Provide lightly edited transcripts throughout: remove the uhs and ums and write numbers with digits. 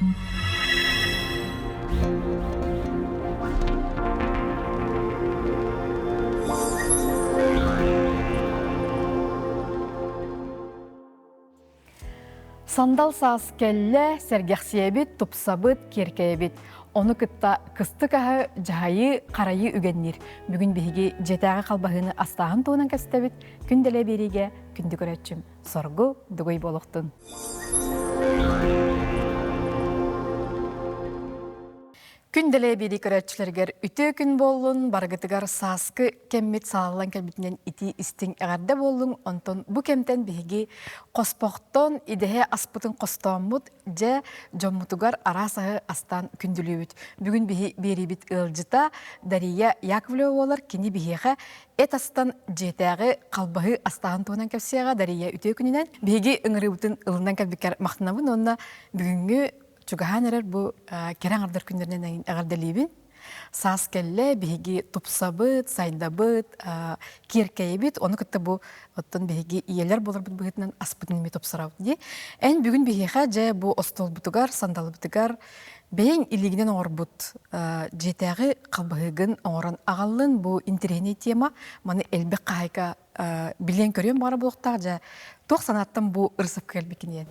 Сандал саас кэллэ, сэргэхсийэбит, тупсабыт, киэркэйэбит. Ону кытта кыстык аһы дьаһайыы, харайыы үгэнниир. Бүгүн биһиги дьиэтээҕи халбаһыыны астааһын туһунан кэпсэтэбит. Күн дэлэ биэриигэ күндү көрөөччүм Соргу дугуй буолуохтун. Күн дэлэ биэрии көрөөччүлэригэр үтүө күн буоллун, барыгытыгар сааскы кэммит сааллан кэлбитинэн итии истиҥ эҕэрдэ буоллун. Онтон бу кэмтэн биһиги хоспохтон идэһэ аспытын хостооммут, дьэ дьоммутугар араас аһы астаан күндүлүүбүт. Бүгүн биһи биэриибит ыалдьыта Дария Яковлева буолар. Кини биһиэхэ эт астан дьиэтээҕи халбаһыы астааһын туһунан кэпсиэҕэ. Дария үтүө күнүнэн. Биһиги ыҥырыыбытын ылынан кэлбиккэр махтанабын уонна бүгүҥҥү чугаһаан эрэр бу кэрэ аҥардар күннэринэн эҕэрдэлиибин. Саас кэллэ, биһиги тупсабыт, сайдабыт, киэркэйэбит, ону кытта бу оттон биһиги ийэлэр буоларбыт быһыытынан аспытын эмиэ тупсарабыт дии. Эн бүгүн биһиэхэ дьэ бу остуолбутугар, сандалыбытыгар бэйэҥ илиигинэн оҥорбут дьиэтээҕи халбаһыыгын оҥорон аҕаллын. Бу интэриэһинэй тема. Маны элбэх хаһаайка билиэн-көрүөн баҕара буолуохтаах. Дьэ, туох санааттан бу ырысыпка кэлбиккин диэн?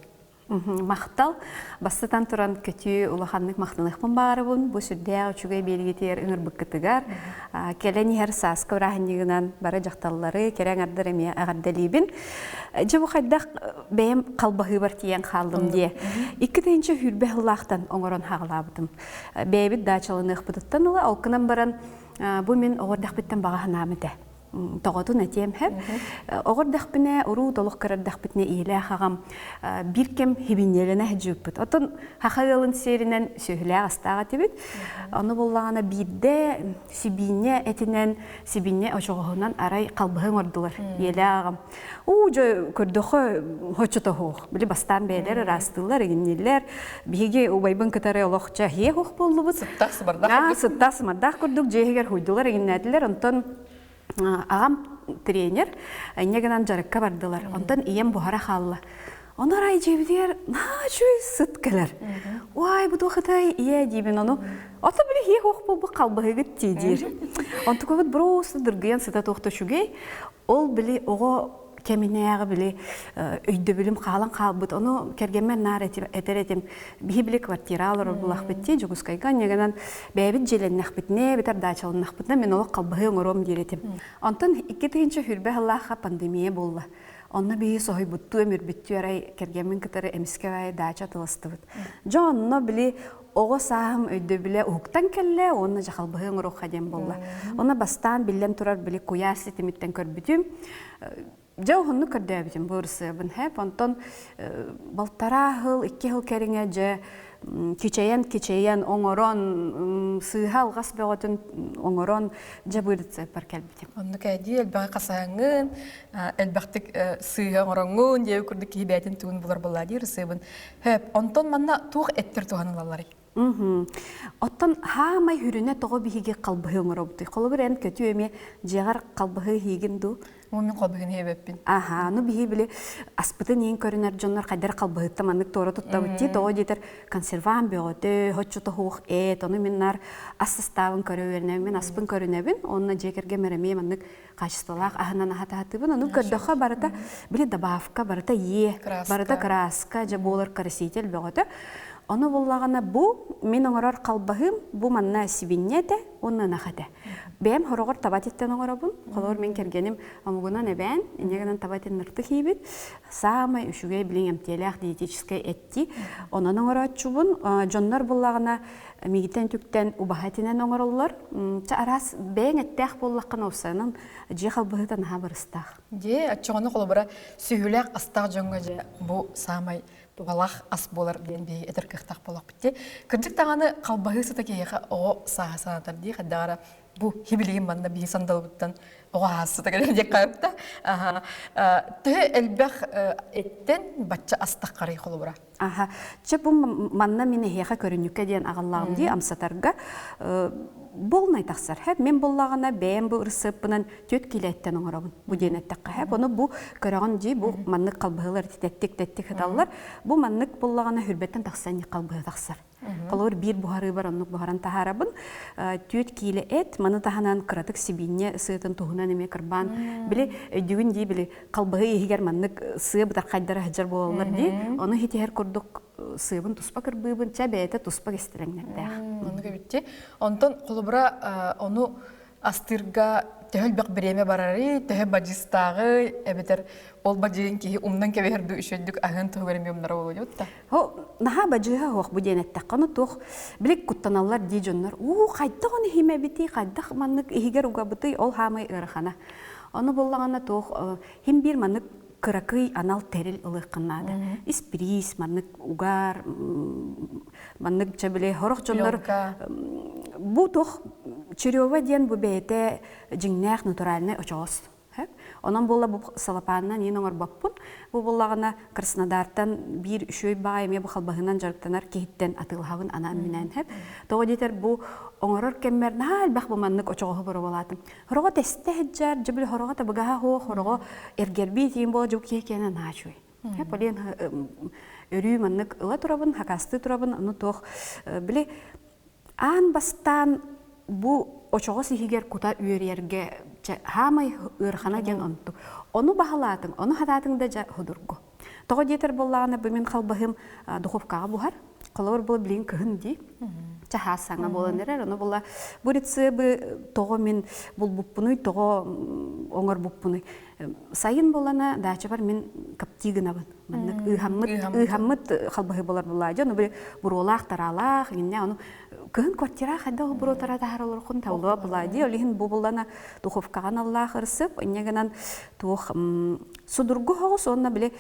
Махтал. Бастатан туран көтүү улаханнык махтаныахпын баарыбын. Бу сүрдээх үчүгэй биэригитигэр ыҥырбыккытыгар кэлэн иһэр сааскы бырааһынньыгынан бары дьахталлары, кэрэ аҥардар эмиэ эҕэрдэлиибин. Дьэ бу хайдах бэйэм халбаһыыбар тиийэн хааллым диэ. 2020 сыллаахтан оҥорон хаалаабытым. Бэйэбит даачаланыахпытыттан ыла, ол гынан баран бу мин оҕо эрдэхпиттэн баҕа санаам этэ. Тоҕотун этиэм һэп. Оҕо эрдэхпинэ, уруу толук кыра эрдэхпитинэ ийэлээх аҕам биир кэм хибиньиэлэнэ сылдьыбыппыт. Оттон саха ыалын сиэринэн сүөһүлээх астаах этибит. Ону буллаҕына биирдэ сибиинньэ этинэн, сибиинньэ очоҕоһунан арай халбаһы оҥордулар ийэлээх аҕам. Уу, дьэ, көрдөххө, хоччото суох. Били бастаан бэйэлэр ыраастыыллар, игиннииллэр. Биһиги убайбын кытары олох чэ хуох буоллубут. Сыттаах сымардаах курдук. Сыттаах сымардаах курдук дьиэ иһигэр хуйдулар, игиннээтилэр. Онтон аҕам тренер, инньэ гынан дьарыкка бардылар. Онтон ийэм буһара хаалла. Ону арай дьиэбитигэр наһаа үчүгэй сыт кэлэр. Уай, бу туох ытай ийэ диибин ону. Ото били хиэ хуох буолбут халбаһыгыт тии диир. Онтукабыт просто дыргыйан сыта туох да үчүгэй. Ол били оҕо кэминээҕи били өйдөбүлүм хаалан хаалбыт. Ону кэргэммэр наар этэр этим. Биһи били квартира олорор булахпыт дии Дьокуускайга анньыгынан бэйэбит дьиэлэннэхпитинэ эбэтэр даачаланнахпытына мин олох халбаһыы оҥоруом диир этим. Онтон 2020 сыллаахха пандемия буолла. Онно биһи соһуйбуттуу, өмүрбүттүү арай кэргэммин кытары эмискэ аайы даача атыластыбыт. Дьэ онно били оҕо сааһым өйдөбүлэ уһуктан кэллэ уонна дьахалбыһы оҥоруохха диэн буолла. Онно бастаан биллэн турар били куйаар ситимиттэн көрбүтүм. Дьэ уһуннук көрдөөбүтүм бу ырысыабын хэп. Онтон балтараа сыл, икки сыл кэриҥэ дьэ кичэйэн-кичэйэн оҥорон сыыһа алҕас бөҕөтүн оҥорон дьэ бу рецеппар кэлбитим. Оннук эдии элбэҕи хасааҥҥын, элбэхтик сыыһа оҥороҥҥун диэби курдук киһи бэйэтин тугун булар буоллаа дии ырысыабын. Хөп, онтон манна туох эттэр туһанылалларый? Оттон хаамай хүрүнэ тоҕо биһиги халбаһы оҥоробутуй? Холобур, эн көтүү эмиэ дьиэҕэр халбаһы иһиигин дуу? Мин халбаһыны иһэбэппин. Аха, ну биһи били аспытын иин көрүнэр дьоннор хайдар халбаһыттан маннык туора туттабыт дии. Тоҕо диэтэр консервант бөҕөтө, хоччото суох эт, ону мин наар ас састаабын көрө үөрэнэбин, мин аспын көрүнэбин, уонна дьиэ кэргэммэр эмиэ маннык качестволаах аһынан аһатаатыбын. Ону көрдөххө барыта били добавка, барыта е, барыта краска, дьэ буолар краситель бөҕөтө. Ону буллаҕына бу мин оҥорор халбаһым бу манна сибинньэ этэ уонна ынах этэ. Бэйэм хороҕор таба этиттэн оҥоробун. Холобур мин кэргэним омугунан эбээн, инньэ гынан таба этин ныртык иибит. Саамай үчүгэй билиҥ эмтиэлээх диетическэй этти. Онон оҥорооччубун. Дьоннор буллаҕына Миигиттэн үтүктэн убаһа этинэн оҥороллор. Чэ, араас бэйэҥ эттээх буоллаххына уопсайынан дьиэ халбаһыта наһаа барыстаах. Дьиэ, оччоҕуна холобура сүһүлээх астаах дьоҥҥо дьэ бу саамай туһалаах ас буолар диэн биһиги этэр кыахтаах буоллахпыт дии. Кырдьык даҕаны халбаһыы сыта киһиэхэ оҕо сааһа санатар дии хайдаҕара бу хибилигин манна биһи сандалыбыттан. Оҕо аассыта кэлэн диэк хаапта. Төһө элбэх эттен бачча астаххарый холобура? Аха. Чэ бу манна мин эһиэхэ көрүнньүккэ диэн аҕаллаҕым дии амсатарга буолнай тахсар. Хэп мин буллаҕына бэйэм бу ырысыаппынан түөрт киилэттэн оҥоробун. Бу диэн эттэххэ хэп ону бу көрөҕүн дии бу маннык халбаһылар тэттик тэттик хыталлар. Бу маннык буллаҕына хүрбэттэн тахсан халбаһы тахсар. Холобур биир буһарыыбар оннук буһаран таһаарабын. Түөрт киилэ эт, маны таһынан кыратык сибиинньэ сыатын туһунан эмиэ кырбаан били өйдүүгүн дии били халбаһы иһигэр маннык сыа бытархайдара сылдьар буолаллар дии. Ону хитиһэр курдук сыабын туспа кырбыыбын, чэ бэйэтэ туспа кистэлэҥнэрдээх. Оннук эбитти. Онтон холобура ону астыырга төһө элбэх бириэмэ барарый, төһө бадьыыстааҕый, эбэтэр ол бадьыйын киһи умнан кэбиһэр дуу үчүгэйдик аһыан туһугар эмиэ умнара буолуо дии да. Хо наһаа бадьыыһа суох бу диэн эттэххэ, ону туох билик куттаналлар дии дьоннор. Уу хайдах ону иһимэбитий, хайдах маннык иһигэр угабытый, ол хаамай ыарахана. Ону буллаҕына туох хим биир маннык кыракый анал тэрил ылыаххын наада. Испириис, маннык угаар, маннык чэ били сорох дьоннор бу туох черева диэн бу бэйэтэ дьиҥнээх натуральнай очоҕос. Онон буолла бу салапаанынан иин оҥорбоппун. Бу буоллаҕына Краснодартан биир үчүгэй баҕайы эмиэ бу халбаһынан дьарыктанар киһиттэн атыылаһабын анаан минээн хэп. Тоҕо диэтэр бу оҥорор кэммэр наһаа элбэх бу маннык очоҕоһу боруобалаатым. Хороҕо тэстэ сылдьар, дьэ били хороҕо табыгаһа суох, хороҕо эргэрбии тиин буола дьэ киһи киэнэ наһаа үчүгэй. Полин өрүү маннык ыла турабын, хакастыы турабын, ону туох били аан бастаан бу очоҕос иһигэр кута үөрүйэргэ хаамай ыарахана диэн онту. Ону баһылаатыҥ, ону хатаатыҥ да дьэ худургу. Тоҕо диэтэр буоллаҕына бу мин халбаһым духовкаҕа буһар. Холобур була билигин кыһын дии. Чаһаас саҥа буолан эрэр. Ону була бу рецебы тоҕо мин булбуппунуй, тоҕо оҥорбуппунуй. Сайын буолана даачабар мин капти гынабын. Маннык ыыһаммыт ыыһаммыт халбаһы болар булаа дьон били буруолаах тараалаах иннэ ону кыһын квартира хайдах буруо тара таһар олорхун тавлуа булаа дии ол иһин бу буллана духовкаҕа аналлаах ырысып инньэ гынан туох судургу соҕус уонна били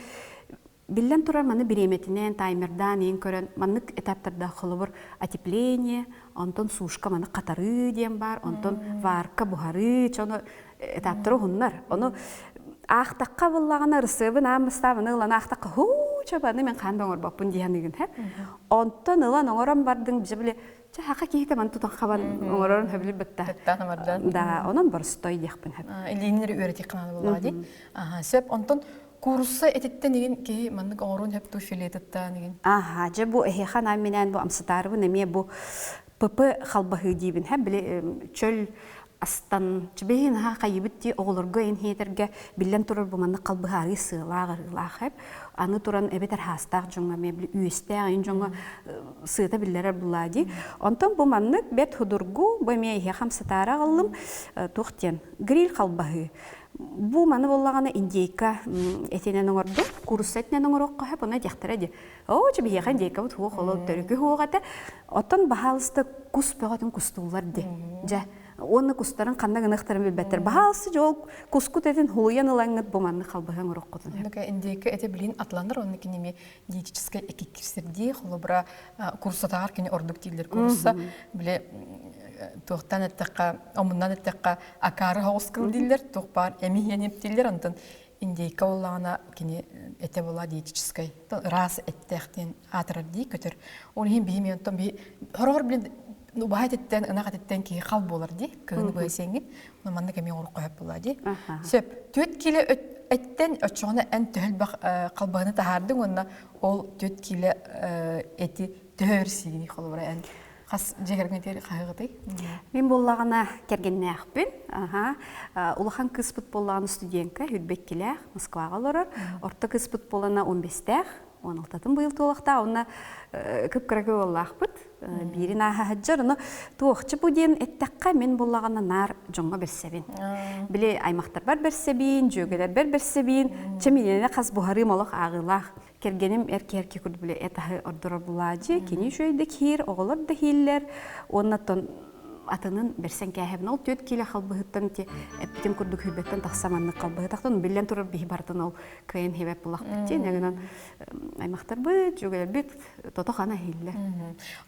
Биллэн турар, маны бириэмэтинэн, таймердаан иин көрөн, маннык этаптардаах холобур отепление, онтон сушка маны хатарыы диэн баар, онтон варка буһарыы, чону этаптары уһуннар. Ону аахтахха буллаҕына ырысыабын аан бастаабыны ылан аахтахха һуу чабаны мен хаан да оҥорбоппун дии саныыгын һэ. Онтон ылан оҥорон бардыҥ дьэ били чэ хака киһитэ маны тутан хабан оҥорорун хөбүлүр бытта. Да, онон боростой диэхпин хөп. Илииннэри үөрэтиэххэ наада буоллаҕа дии. Сөп. Онтон Куурусса этиттэн игин киһи маннык оҥоруон сөп дуу филетыттан игин? Аха, дьэ бу эһиэхэ анаан минээн бу амсатаарыбын эмиэ бу ПП халбаһыы диибин һэ били чөл астан чбэһин аха хайыбыт дии оҕолорго эн хиэтэргэ биллэн турар бу маннык халбыһаарыы сыалаах арыылаах хэп аны туран эбэтэр хаастаах дьоҥҥо эмиэ били үөстээх ин дьоҥҥо сыата биллэрэр булаа дии онтон бу маннык бэт худургу бу эмиэ эһиэхэ амсатаары аҕаллым туох диэн гриль халбаһыы Бу маны буоллаҕына индейка этинэн оҥордум, куурусса этинэн оҥоруохха сөп, ону этиэхтэрэ дии. Оо, чэ биһиэхэ индейкабыт суох, ол төрүкү суох этэ. Оттон баһаалыста кус бөҕөтүн кустууллар дии. Дьэ, уонна кустарын ханна гыныахтарын билбэттэр. Баһаалыста дьэ ол кускут этин хулуйан ылаҥҥыт бу манны халбаһы оҥоруоххутун сөп. Индейка этэ билин атланар, онно киними диетическай экиккирсирдии, холобура курсатааҕар кини ордук дииллэр курса били туохтан эттэххэ омуннан эттэххэ акаары соҕус кыл дииллэр туох баар эми иһэн иптииллэр онтон индейка буоллаҕына кини этэ буолла диетическай ыраас эттээх диэн аатырар дии көтөр ол иһин биһи онтон биһи хороҕор билин убаһа этиттэн ынах этиттэн киһи хал буолар дии кыһыны быһа сиэҥҥин маннык эмиэ оҥорук хөп буолла дии сөп түөрт киилэ эттэн оччоҕуна эн төһө элбэх халбаһыны таһаардыҥ уонна ол түөрт киилэ эти төһө өр сиигиний холобура эн хас дьиэ кэргэн хаһыгытый Мин буоллаҕына кэргэннээхпин. Аха. Улахан кыыспыт буоллаҕына студентка, үрбэккилээх, Москваҕа олорор. Орто кыыспыт буолана 15-тээх, 16-тын быйыл туолахтаах. Онно кып-кыракый уоллаахпыт. Биирин ааһа сылдьар. Ону туохчу бу диэн эттэххэ, мин буоллаҕына наар дьоҥҥо бэрсэбин. Били аймахтарбар бэрсэбин, дьүөгэлэрбэр бэрсэбин. Чэ минэнэ хас буһарыым олох ааҕыылаах. Кэргэним эр киһи курдук били эт аһы ордорор булаадьы, кини үчүгэй да киир, оҕолор да иһииллэр. Уонна оттон Атынын бэрсэн кээһэбин. Ол 4 киилэ халбыһыттан ти эппитим курдук хүрбэттэн тахса маннык халбыһытахтан биллэн турар биһи барытын ол кыайан хебеп булахпыт дии. Нэгынан аймахтарбыт, дьүгэлэрбит тото хана иһиллэр.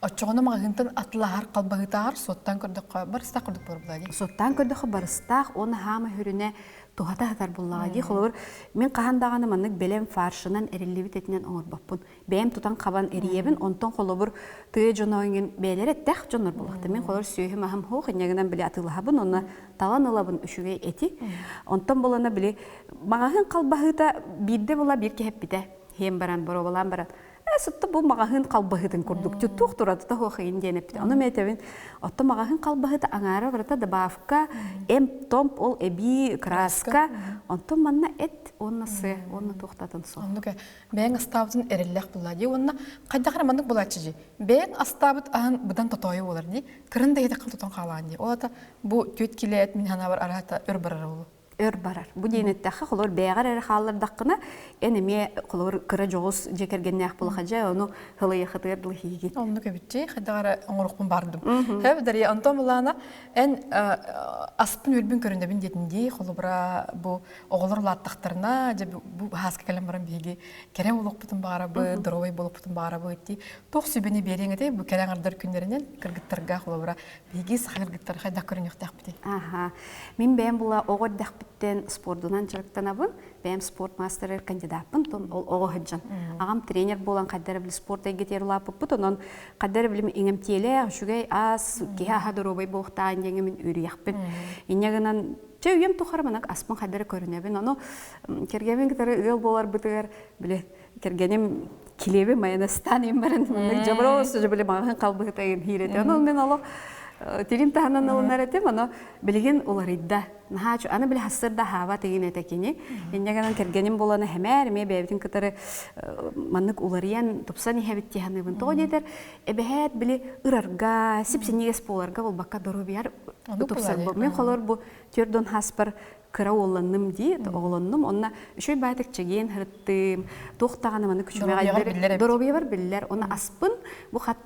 Оччоҕуна маҕаһыынтан атылаһар халбаһытааҕар суоттаан көрдөххө барыстаах курдук буолар буолаа дии. Суоттаан көрдөххө барыстаах уонна хаама хүрүнэ туһата сытар буллаҕа дии. Холобур, мин хаһан даҕаны маннык бэлэм фаршынан эриллибит этинэн оҥорбоппун. Бэйэм тутан-хабан эрийэбин, онтон холобур тыа дьоно иҥин бэйэлэрэ эттээх дьоннор буолахта. Мин холобур сүөһүм аһым суох, инньэ били атыылаһабын, онно талан ылабын үчүгэй эти. Онтон булана били маҕаһыын халбаһыыта биирдэ була биир киһи эппитэ. Иһэн баран, боруобалаан баран, ээ сытта бу маҕаһыын халбаһыытын курдук туох турата туох иһин диэн эппитэ. Ону мен этэбин, оттон маҕаһыын халбаһыыта аҥаара барыта добавка, эмп-томп, ол эбии, краска. Онтон манна эт уонна сыа уонна туохтатын суох. Оннук бэйэҥ астаабытын эрэллээх булла дии уонна хайдах эрэ маннык булааччы дии. Бэйэҥ астаабыт аһын быдан тотоойу буолар дии. Кырын да иһитэххин тутан хаалаан дии. Ол ата бу түөт килэ эт мин санаабар араата өр барар ол. Өр барар. Бу диэн эттэххэ, холобур бэйэҕэр эрэ хааллардаххына, эн эмиэ холобур кыра дьоҕус дьиэ кэргэннээх буолаха дьэ, ону һылыйахытыгар дылы иһиигин. Оннук эбитчи, хайдах эрэ оҥоруохпун бардым. Хэп Дария, онтон булаана эн аспын үөлбүн көрүнэбин диэтин дии, холобура бу оҕолор улааттахтарына, дьэ бу хааска кэлэн баран биһиги кэрэ буолуохпутун баҕарабыт, доруобай буолуохпутун баҕарабыт дии. Туох сүбэни биэриэҥ этэй бу кэрэ аҥардар күннэринэн кыргыттарга холобура биһиги саха кыргыттары хайдах көрүнүөхтээхпитий? Аха. Мин бэйэм була оҕо эрдэхпиттэн спордунан дьарыктанабын. Бэйэм спорт маастарыгар кандидаппын, тон ол оҕо сылдьан. Аҕам тренер буолан хайдара били спорт эйгэтигэр улааппыппыт, онон хайдара билим иҥэмтиэлээх, үчүгэй ас, киһи аһа доруобай буолуохтааҕын диэҥҥэ мин үөрүйэхпин. Инньэ гынан чэ үйэм тухары маннык аспын хайдара көрүнэбин. Ону кэргэммин кытары ыал буоларбытыгар били кэргэним килиэби майонезтаан иһин баран маннык дьобуруос били маҕаһын халбыһытайын хиирэтэ. Ону мин олох тирин таһынан ылынар этим, ону билигин уларыйда. Наһаа аны били хассырда хаабат игин этэ кини. Инньэ гынан кэргэним буолана хэмээр эмиэ бэйэбитин кытары маннык уларыйан тупсан иһэбит дии саныыбын. Тоҕо диэтэр эбэһээт били ырарга, сип-синньигэс буоларга буолбакка доруобуйар тупсар. Мин холор бу төрдөн хаспар кыра уолланным дии, оҕолоннум. Онно үчүгэй баайтык чэгиэн һырыттым, туох даҕаны маны күчүмэҕэйдэр доруобуйабар биллэр. Оны аспын бу хат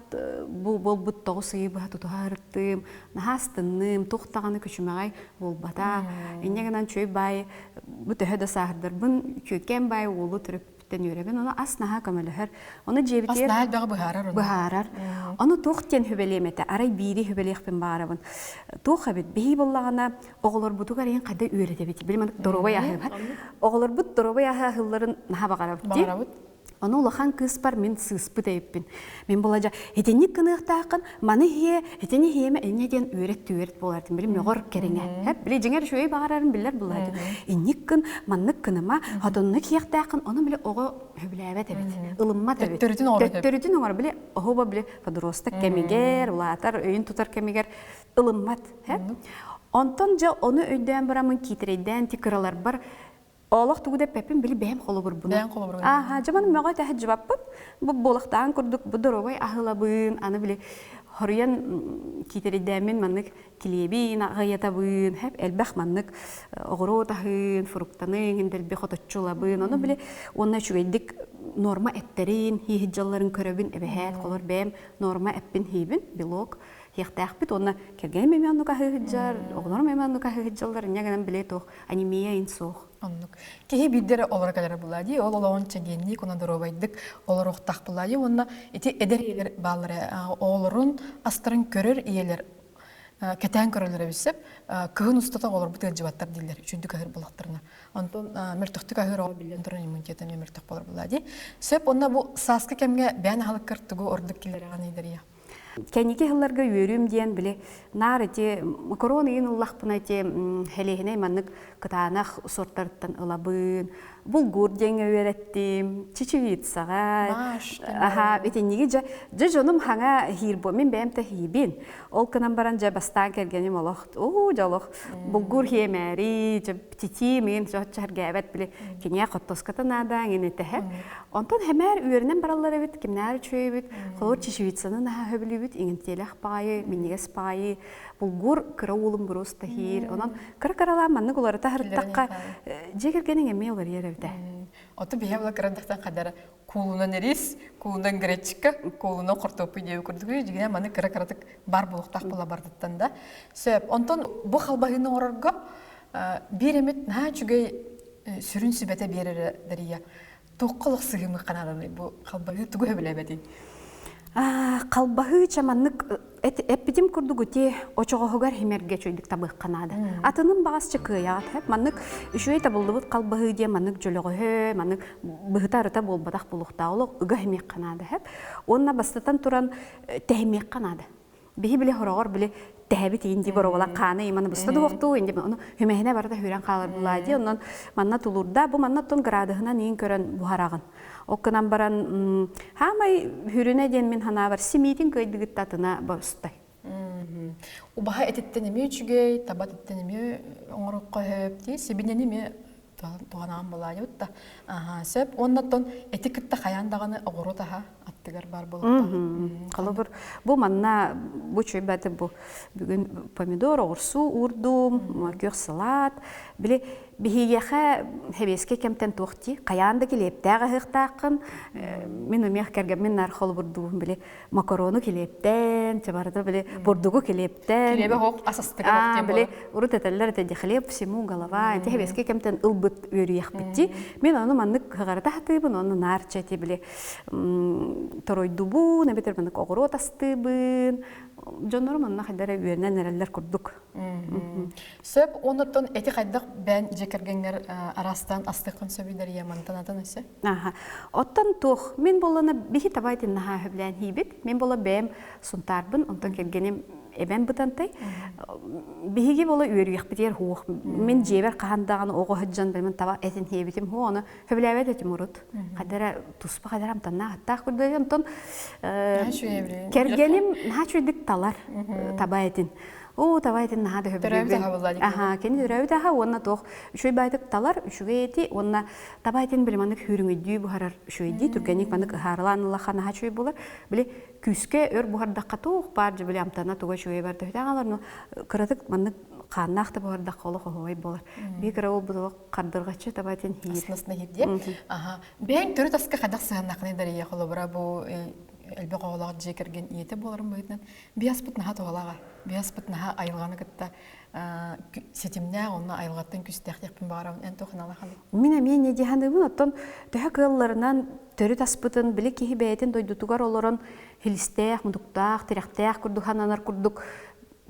бу буолбут 9 ыйы быһа тутуһа һырыттым, наһаа астынным, туох даҕаны күчүмэҕэй буолбата. Инньэ гынан үчүгэй баай бу төһө да сааһырдарбын үчүгэйкээн баай уолу төрөппүттэн үөрэбин. Ону ас наһаа көмөлөһөр. Ону дьиэбитигэр Ас наһаа элбэҕи быһаарар ону. Быһаарар. Ону туох диэн сүбэлиэм этэ? Арай биири сүбэлиэхпин баҕарабын. Туох эбит? Биһи буоллаҕына оҕолорбутугар иһин хайда үөрэтэбит. Били маннык доруобай аһыыбат. Оҕолорбут доруобай аһы аһыылларын наһаа баҕарабыт дии. Баҕарабыт. Ону улахан кыыспар мин сыыспыт эбиппин. Мин була дьа итинник гыныахтааххын, маны иһиэ, итини иһиэмэ инньэ диэн үөрэт-түөрэт буолартым. Били мөҕөр кэриҥэ. Хэп, били дьиҥэр үчүгэй баҕарарын биллэр булаады. Инник гын, маннык гыныма, хотоннук иһиэхтээххин, ону били оҕо сөбүлээбэт эбит, ылыммат эбит. Төттөрүтүн оҥорор эбит. Төттөрүтүн оҥорор. Били оһуоба били подросток кэмигэр, улаатар, өйүн тутар кэмигэр ылыммат. Онтон дьэ ону өйдөөн бараммын киитэрэйдээн ти кыраларбар олох тугу да эппэппин били бэйэм холобурбунан. Бэйэм холобургун. Ааха, дьэ маны мөҕө тэһэ дьыбаппын. Бу буолахтаан курдук бу доруобай аһылабын, аны били хоруйан киитэрэйдээммин маннык килиэбин аҕыйатабын, хэп элбэх маннык оҕуруот аһын, фруктаны иҥин дэлби хоточчулабын. Ону били уонна үчүгэйдик норма эттэрин, хииһит дьалларын көрөбүн эбэһээт холор бэйэм норма эппин хиибин, белок Иэхтээхпит уонна кэргэним эмиэ оннук аһыы сылдьар, оҕолорум эмиэ оннук аһыы сылдьаллар, инньэ гынан билэ туох анемия ин суох. Оннук. Киһи биирдэ эрэ олоро кэлэрэ буолаа дии, ол олоҕун чэгиэнниик уонна доруобайдык олоруохтаах буолаа дии уонна ити эдэр ийэлэр бааллара оҕолорун астарын көрөр ийэлэр кэтээн көрөллөрө эбит сөп. Кыһын устата оҕолорбут ыалдьыбаттар дииллэр, үчүгдүк аһыыр буоллахтарына. Онтон мөлтөхтүк аһыыр оҕо биллэн туран иммунитета эмиэ мөлтөх буолар буолаа дии. Сөп, онно бу сааскы кэмҥэ бэйэн аһылыккар тугу ордук киллэрэҕиний Дария? Кэнники сылларга үөрүүм диэн били наар ити макарон ыйын ыллахпына ити хэлиэһинэй маннык кытаанах сортарыттан ылабын, булгур диэҥҥэ үөрэттим, чечевицаҕа, аха итинниги дьэ дьэ дьонум хаҥа хиир бу мин бэйэм да хиибин. Ол гынан баран дьэ бастаан кэргэним олох уу дьэ олох булгур хиэмээри, дьэ титии мин чэргээбэт били киниэ хоттоската наада ҥин этэһэ. Онтон хэмээр үөрэнэн бараллар эбит, кимнээр үчүгэй эбит. Холобур чечевицаны наһаа сөбүлүүбүт, иҥэмтиэлээх баҕайы, минньигэс баҕайы, булгур кыра уолум буруус таһиир. Онон кыра-кыралаан маннык уларыта сырыттахха, дьиэ кэргэниҥ эмиэ уларыйар эбитэ. Оту биһэ була кырадахтан хадара. куулунан рис, куулунан гречка, куулунан хортуоппуй диэби курдук дьигинэ маны кыра-кыратык бар буолуохтаах буола бардыттан да. Сөп. Онтон бу халбаһыыны оҥорорго биир эмит наһаа үчүгэй сүрүн сүбэтэ биэрэрэ Дария. Туохха олох сыһыамы ханааданы бу халбаһыы тугу сөбүлээбэтий? Халбаһыы ча маннык эппитим курдук ити очоҕоһугар химэргэ үчүгэйдик табыахха наада. Атынын баҕас ча кыайаҕат хэп маннык үчүгэй табыллыбыт халбаһыы диэн маннык дьөлөҕөһө маннык быһыта-арыта буолбатах буолуохтаах олох ыга химиэххэ наада хэп. Уонна бастатан туран тэһимиэххэ наада. Биһи били хороҕор били тэһэбит иин ди боробала хааны иманы буста дуохтуу инди ону хүмэһинэ барыта хүрэн хаалар булаа ди онон манна тулурда бу манна оттон градуһунан иин көрөн буһараҕын ол гынан баран хаамай хүрүнэ диэн мин ханаабар симиитин кыайдыгытта атына борустай Убаһа этиттэн эмиэ үчүгэй, таба этиттэн эмиэ оҥороххо сөп дии, сибинэни эмиэ туһанаан булаайбыт да. Аха, сөп. Уонна оттон эти кытта хайаан даҕаны оҕуруот аһа аттыгар бар буолуохтаах. Холобур, бу манна бу чуйбаты бу бүгүн помидор, оҕурсуу уурдум, күөх салат. Били биһиэхэ хэбиэскэй кэмтэн туох дии, хайаан да килиэптээх аһыахтааххын. Мин умиэх кэргэммин нар холобурдуубун били макарону килиэптэн, барыта били бурдугу килиэптэн. Килиэбэ хоох асастыга били урут этэллэр этэ хлеб всему голова. Ити хэбиэскэй кэмтэн ылбыт үөрүйэхпит дии. Мин ону маннык кыһаҕарыта хатыыбын, ону наарча эти били торойдубун, эбэтэр маннык оҕуруот астыыбын. Дьоннорум онно хайдара үөрэнэн эрэллэр курдук. Сөп, оннуттан эти хайдах бээн дьиэ кэргэҥҥэр араастаан астыаххын сөбүй Дария мантан атын өссө? Аха. Оттон туох, мин буоллана биһи табайтын наһаа сөбүлээн хийбит. Мин буола бэйэм Сунтаарбын, онтон кэргэним эбэм Бытантай. Биһиги буола үөрүйэхпитигэр хуох. Мин дьиэбэр хаһан даҕаны оҕо сылдьан бэмин таба этин хийбитим ху, ону сөбүлээбэт этим урут. Хадара туспа хадара амтаннаах аттаах курдук онтон кэргэним наһаа үчүгэйдик талар таба этин. Оо, таба этин наһаа да сөбүлүүбүн. Аха, кини төрөөбүт аха уонна туох үчүгэй баайтык талар, үчүгэй эти уонна таба этин били маннык хүүрүҥүйдүү буһарар үчүгэйдии түргэнник маннык ыһаарылаан ыллахха наһаа үчүгэй буолар. Били күүскэ өр буһардахха туох баар дьэ били амтана туга үчүгэй бар төһөтө аҕалар, но кыратык маннык хааннаах да буһардахха олох оһуобай буолар. Бии кыра буолбут олох хардырҕаччы таба этин хиир. Аснасна хиир Аха. Бэйэҥ төрүт аска хайдах сыһаннаххыный Дария холобура бу элбэх оҕолоох дьиэ кэргэн ийэтэ буоларын быһыытынан биаспыт наһаа туһалааҕа. Биаспыт наһаа айылҕаны кытта ситимнээх, онно айылҕаттан күстээх диэхпин баҕарабын. Эн туох аналаханый? Мин эмиэ не дии Оттон төһө кыалларынан төрүт аспытын били киһи бэйэтин дойдутугар олорон хилистээх, мутуктаах, тирэхтээх курдук хананар курдук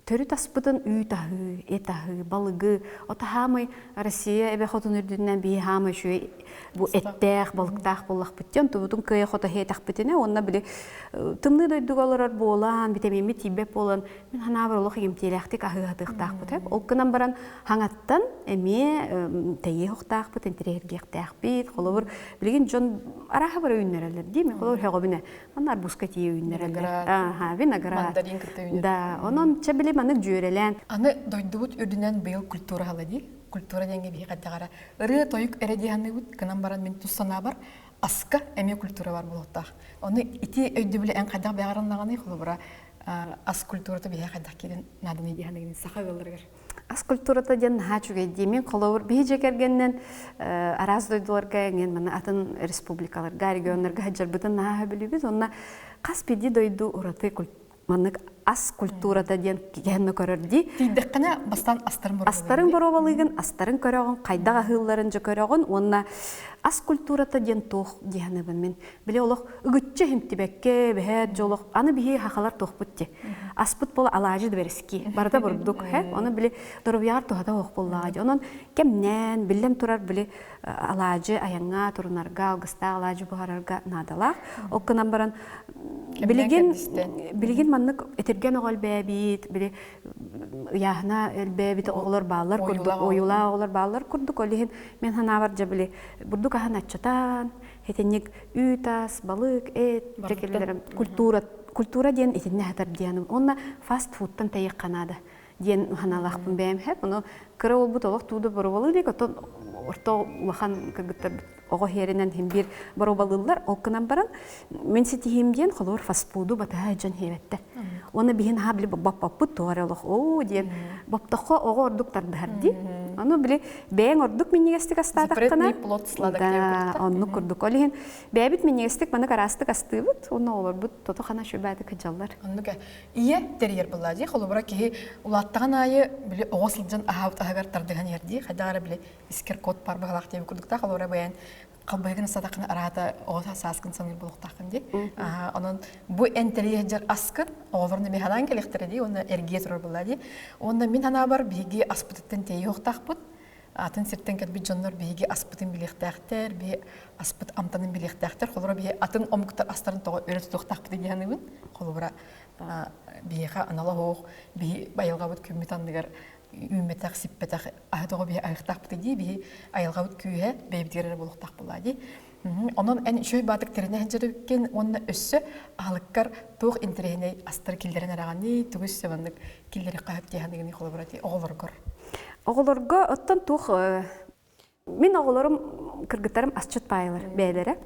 төрүт аспытын үүт аһыы, эт аһыы, балыгы, ото хаамай Россия эбэ хотун үрдүнэн биһи хаамай үчүгэй бу эттээх, балыктаах буоллахпыт диэн тубутун кыайа хото иһиэтэхпитинэ уонна били тымныы дойдуга олорор буолан, битэмииммит тиийбэт буолан мин санаабар олох иҥэмтиэлээхтик аһыы сатыахтаахпыт. Ол гынан баран хаҥаттан эмиэ тэйиэх охтаахпыт, интэриэһиргиэхтээхпит. Холобур, билигин дьон арааһа бары үүннэрэллэр дии. Мин холобур һөҕөбүнэ Манна арбузка тиийэ үүннэрэллэр. Аха, виноград. Мандарин кытта үүнэр. Да, онон чэ били маннык дьүөрэлээн. Аны дойдубут үрдүнэн быйыл культура сыла дии. Культура диэҥҥэ биһи хайдах ырыа тойук эрэ дии саныыбыт. Гынан баран мин тус санаабар аска эмиэ культура бар буолуохтаах. Ону ити өйдөбүлү эн хайдах бэҕэриннаҕыный холобура ас культурата биһи хайдах киирэн нааданы дии саныгын саха ыалларыгар. Ас культурата диэн наһаа үчүгэй дии. Мин холобур биһи дьиэ кэргэнинэн араас дойдуларга эҥин маны атын республикаларга, регионнарга сылдьарбытын наһаа сөбүлүүбүт. Онно хас биирдии дойду ураты маннык ас культурата диэн киһи көрөр дии. Тиийдэххинэ бастаан астарын боруобалыыгын. Астарын боруобалыыгын, астарын көрөҕүн, хайдах аһыылларын дьэ көрөҕүн уонна ас культурата диэн туох дии саныыбын мин. Били олох ыгыччы иһимтибэккэ, бэһэт дьолох аны биһи хахалар туохпут ти. Аспыт буола алаадьы да бэрэски. Барыта бурдук, хэ? Ону били доруобуйаҕар туһата суох буоллаҕа дии. Онон кэмнээн, биллэн турар били алаадьы айаҥҥа турунарга, алгыстаах алаадьы буһарарга наадалаах. Ол гынан баран билигин билигин маннык этиргэн оҕо элбээбит, били ыйааһына элбээбит оҕолор бааллар курдук, ойуулаах оҕолор бааллар курдук. Ол иһин мин санаабар дьэ били бурдук аһын аччатан, Итинник үүт ас, балык, эт, дьэкэллэрим культура культура диэн итиннэ сытар диэным. Уонна фастфудтан тэйиэххэ наада диэн ханаалаахпын бэйэм хэп. Ону кыра уолбут олох тууда боруобалыы илик, оттон орто улахан кыргыттар оҕо иһэринэн иһин биир боруобалыыллар. Ол гынан баран мин ситиһиим диэн холобур фастфуду батыһа дьон иһиэбэттэр. Уонна биһин аһаа били баппаппыт туох эрэ олох оо диэн боптоххо оҕо ордук тардыһар дии. Ону били бэйэҥ ордук минньигэстик астаатаххына да, оннук курдук. Ол иһин бэйэбит минньигэстик маннык араастык астыыбыт, уонна оҕолорбут тото-хана үчүгэйдик сылдьаллар. Оннук ийэ тэрийэр буоллаа дии. Холобура киһи улааттаҕын аайы били оҕо сылдьан аһаабыт аһыгар тардыһан иһэр дии. Хайдах эрэ били искэр код паар быһалаах диэбит курдуктаах. Холобура бэйэн халбайгын астатаххына араата оҕо сааскын саныыр буолуохтааххын дии. Онон бу эн тэрийэ сылдьар аскын оҕолорун эмиэ ханаан кэлиэхтэрэ дии уонна эргийэ турар буоллаа дии. Уонна мин санаабар биһиги аспытыттан тэйиэхтаахпыт. Атын сиртэн кэлбит дьоннор биһиги аспытын билиэхтээхтэр, биһи аспыт амтанын билиэхтээхтэр. Холобура биһи атын омуктар астарын тоҕо өрө тутуохтаахпыт дии саныыбын. Холобура биһиэхэ анала оһох, биһи айылҕабыт күммүт анныгар үүммэтэх, сиппэтэх аһы тоҕо биһи айыхтаахпыт дии, биһи айылҕабыт күүһэ бэйэбитигэр эрэ буолуохтаах буоллаа дии. Онон эн үчүгэй баатык тэринэ сылдьар уонна өссө аһылыккар туох интэриэһинэй астары киллэрэн эрэҕиний, тугу өссө маннык киллэриэххэ сөп дии саныыгыный холобура дии оҕолоргор? Оҕолорго оттон туох мин оҕолорум кыргыттарым асчыт паайылар бэйэлэрэ.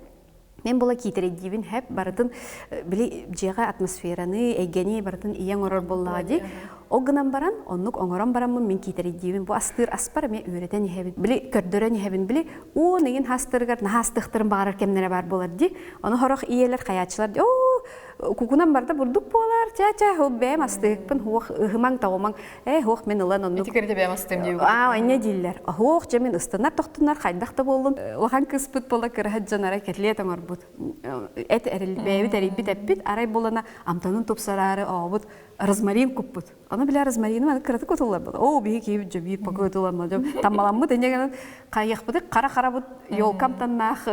Мен була киитэрэйдиибин хэп барытын били дьиэҕэ атмосфераны, эйгэни барытын ийэ оҥорор буоллаҕа дии. Ол гынан баран, оннук оҥорон бараммын мин киитэрэйдиибин. Бу астыыр аспар эмиэ үөрэтэн иһэбин. Били көрдөрөн иһэбин. Били уон ыйын хаастарыгар наһаа астыахтарын баҕарар кэмнэрэ баар буолар дии. Ону сорох ийэлэр хайааччылар дии, оо, кукунан барда бурдук буолар, чаа-чаа, ол бэйэм астыыкпын, хуох ыһымаҥ тоҕумаҥ, ээ, хуох мин ылан оннук. Ити кэритэ бэйэм астыам дии. Аа, инньэ дииллэр. Хуох дьэ мин ыстанар тохтунар хайдах да буоллун. Улахан кыыспыт буола кыраһыт дьон арай кэтлиэт оҥорбут. Эт бэйэбит эрийбит эппит, арай буолана амтанын тупсараары оҕобут розмарин куппут. Аны бile розмарины маны кыратык отулларбыт. Оо, биһи киһибит дьэ биир пока отулламмыт. Таммаламмыт инньэ гынан хайыахпыты хара харабыт елкам таннаах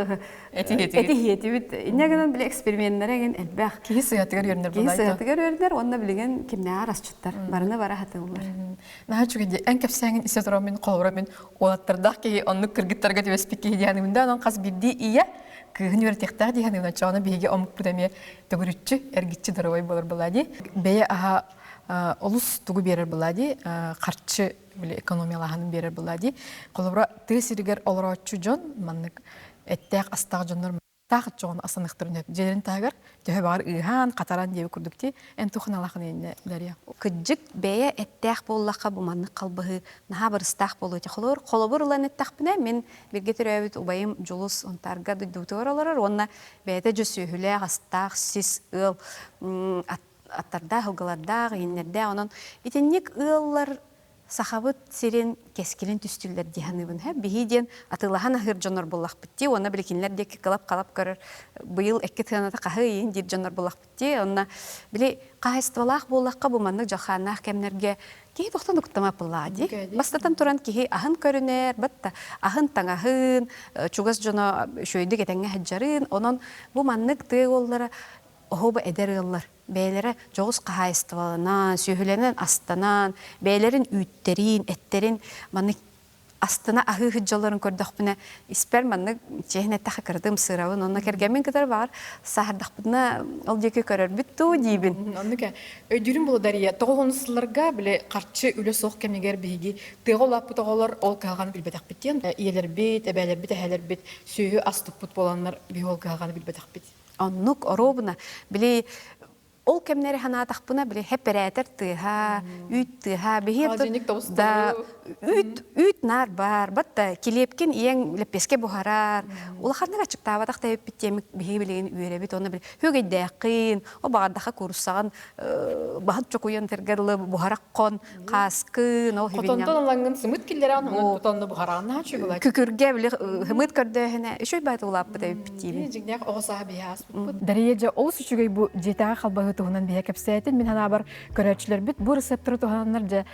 эти хиэтибит. Инньэ гынан бile эксперименнere эгин элбэх. Киһи сыһатыгар үөрэнэр Киһи сыһатыгар үөрэнэр уонна билигин кимнээҕэр асчыттар. Барыны бара хатыллар. Наһаа үчүгэй дии. Эн кэпсээҥин истэ туран мин холобура мин уолаттардаах киһи оннук кыргыттарга түбэспит киһи диэханыыбын да онон хас биирдии ийэ кыыһын үөрэтиэхтээх диэханыыбын оччоҕуна биһиги омукпут эмиэ төгүрүччү эргиччи доруобай буолар буолаа дии. Бэйэ аһа олус тугу биэрэр буолаа дии, харчы били экономиялааһынын биэрэр буолаа дии. Холобура, тыа сиригэр олорооччу дьон маннык эттээх астаах дьоннор таах оччоҕуна астаныахтарын сөп. Дьиэлэрин таһыгар төһө баҕар ыыһаан, хатаран диэбит курдук дии. Эн туох аналаахын иннэ Дарья? Кырдьык, бэйэ эттээх буоллахха бу маннык халбаһыы наһаа барыстаах буолуо этэ. Холобур, холобур ылан эттэхпинэ, мин бииргэ төрөөбүт убайым Дьулус Унтаарга дойдубутугар олорор уонна бэйэтэ дьэ сүөһүлээх, астаах, сис ыал аттардаах, ылгылардаах, иһиннэрдээх. Онон итинник ыаллар Сахабыт сирин кэскилин түстүүллэр дии саныыбын. Биһи диэн атыылаһан аһыыр дьоннор буоллахпыт дии. Уонна били кинилэр диэки кылап-халап көрөр быйыл экки тыаната хаһы ыйын диир дьоннор буоллахпыт дии. Онно били хаһайыстыбалаах буоллахха бу маннык дьалхааннаах кэмнэргэ киһи тохтон уктама пыллаа дии. Бастатан туран киһи аһын көрүнэр, батта аһын таҥаһын, чугас дьоно үчүгэйдик этэҥҥэ сылдьарын. Онон бу маннык тыа уоллара оһуоба эдэр ыаллар бэйэлэрэ дьоҕус хаһаайыстыбаланан, сүөһүлэнэн астанан, бэйэлэрин үүттэрин, эттэрин маннык астына аһыы сылдьалларын көрдөхпүнэ, испэр маннык чиэһин эттэххэ кыратым сырабын, онно кэргэммин кытары баҕар сааһырдахпытына ол диэки көрөрбүт дуу диибин. Оннук ээ. Өйдүүрүм буолуо Дария, 90 сылларга били харчы үлэ суох кэмигэр биһиги тыаҕа улааппыт оҕолор ол кыһалҕаны билбэтэхпит диэн ийэлэрбит, эбээлэрбит, эһээлэрбит сүөһү ас туппут буоланнар биһи ол кыһалҕаны билбэтэхпит. Оннук оруобуна били ол кэмнэри санаатахпына били хэппэрээтэр тыаһа, үүт тыаһа, биһи да үүт үүт наар баар, батта килиэпкин ийэҥ лэппиэскэ буһарар, улаханнык аччыктаабатах да эбиппит диэмик биһиги билигин үөрэбит уонна били үгэйдээххин, о баҕардаха кууруссаҕын баһын чокуйан тэргэ дылы буһарах хон хааскын ол Хотонтон ылаҥҥын сымыт киллэрэн онон тутанны буһараҕын наһаа үчүгэй Күкүргэ били һымыт көрдөөһүнэ үчүгэй баайта улааппыт эбиппит диибин. Дьиҥнээх оҕо сааһа биһи ааспыппыт. Дария дьэ олус үчүгэй бу дьиэтээҕи халбаһыы туһунан биһэ кэпсээтин. Мин санаабар көрөөччүлэрбит бу рецепторы туһананнар дьэ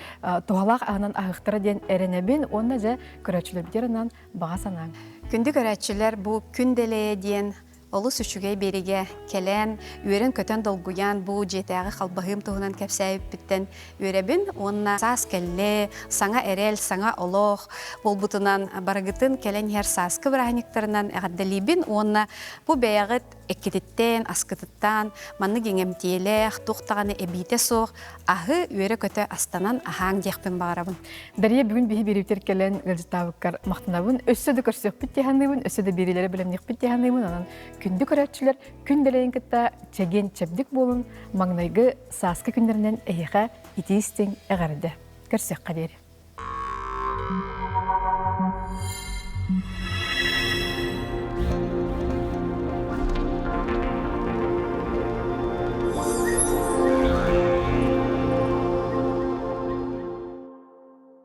туһалаах аһынан аһыахтара диэн эрэнэбин уонна дьэ көрөөччүлэрбитигэр анаан баҕа санааҥ. Күндү көрөөччүлэр бу күн дэлэйэ диэн Олус үчүгэй биэригэ кэлэн, үөрэн-көтөн долгуйан бу дьиэтээҕи халбаһыым туһунан кэпсээбиппиттэн үөрэбин уонна саас кэллэ, саҥа эрэл, саҥа олох буолбутунан барыгытын кэлэн иһэр сааскы бырааһынньыктарынан эҕэрдэлиибин уонна бу бэйэҕит эккититтэн, аскытыттан маннык иҥэмтиэлээх, туох даҕаны эбиитэ суох аһы үөрэ-көтө астанан аһааҥ диэхпин баҕарабын. Дария бүгүн биһи биэриибитигэр кэлэн ыалдьыттаабыккар махтанабын. Өссө да көрсүөхпүт дии саныыбын, өссө да биэриилэри бэлэмниэхпит дии саныыбын. Онон күндү көрөөччүлэр күн дэлэйин кытта чэгиэн чэбдик буолун, маҥнайгы сааскы күннэринэн эһиэхэ итии истиҥ эҕэрдэ. Көрсүөххэ диэри.